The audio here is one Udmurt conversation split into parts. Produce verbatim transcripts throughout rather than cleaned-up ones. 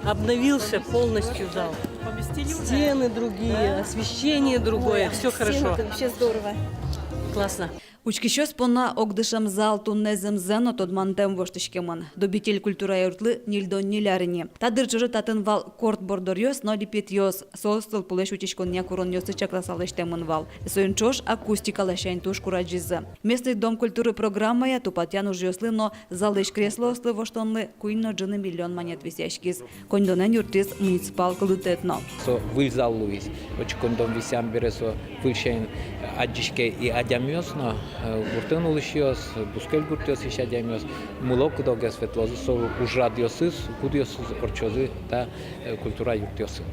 Обновился полностью зал. Стены другие, освещение другое, все хорошо. Вообще здорово. Классно. Учкисьёс понна огдышем зал туннэ зэмзэ но тодмантэм воштӥськемын. Дубитель культура юртлы ньыльдон ньыль ар ини. Та дыр ӵоже татын вал корт бордоръёс но липетъёс. Соос тылпулэсь утиськонъя куронъёсты чакласа лэсьтэмын вал. Соин ӵош акустика ласянь туж курадӟизы. Местный дом культуры программая тупатъян ужъёслы но залысь креслоослы воштонлы куинь но ӝыны миллион манет висъяськиз. Коньдонэн юрттӥз муниципал кылдытэт но. Со выль зал луиз. Отчы коньдон висъям бере со выльсен адӟиське и адямиос но, э, гуртын улӥсьёс, бускель гуртъёсысь адямиос, мыло-кыдогес ветлозы со ужрадъёсыз, кудъёсыз ортчозы та, э, культура юртъёсын.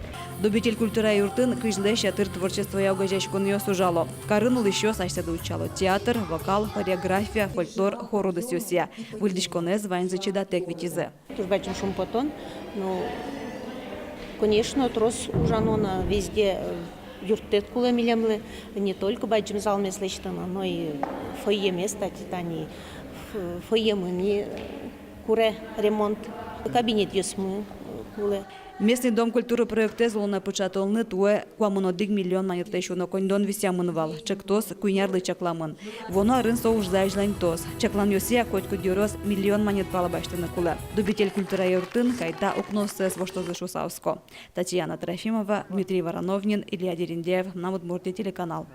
Дубитель культура юртын кызьлэсь ятыр творчествоя огазеяськонъёс ужало. Карын улӥсьёс асьсэды утчало театр, вокал, хореография, фольклор, хор удысъёсъя. Выльдӥськонэз ваньзы чидатэк витизы. Туж бадӟым шумпотон. Ну, конечно, трос ужано на, везде, э, юрттэт кулэ милемлы, не только бадӟым залмес лэсьтыны, но и фойемес, тати тани ф-, фойемы ми, э, куре ремонт, кабинетъёсмы, э, кулэ. Местный дом культуры проектэз улонэ пыӵатонлы туэ куамын одӥг миллион манетлэсь уно коньдон висъямын вал, ӵектос куинь арлы чакламын. Вуоно арын со ужзэ азьланьтоз. Чакланъёсъя, котькуд ёрос миллион манет пала басьтыны кулэ. Дубитель культура юртын кайта укнооссэс воштозы шуыса оско. Татьяна Трофимова, Дмитрий Вороновнин, Илья Дерендяев, «Мынам Удмуртие» телеканал.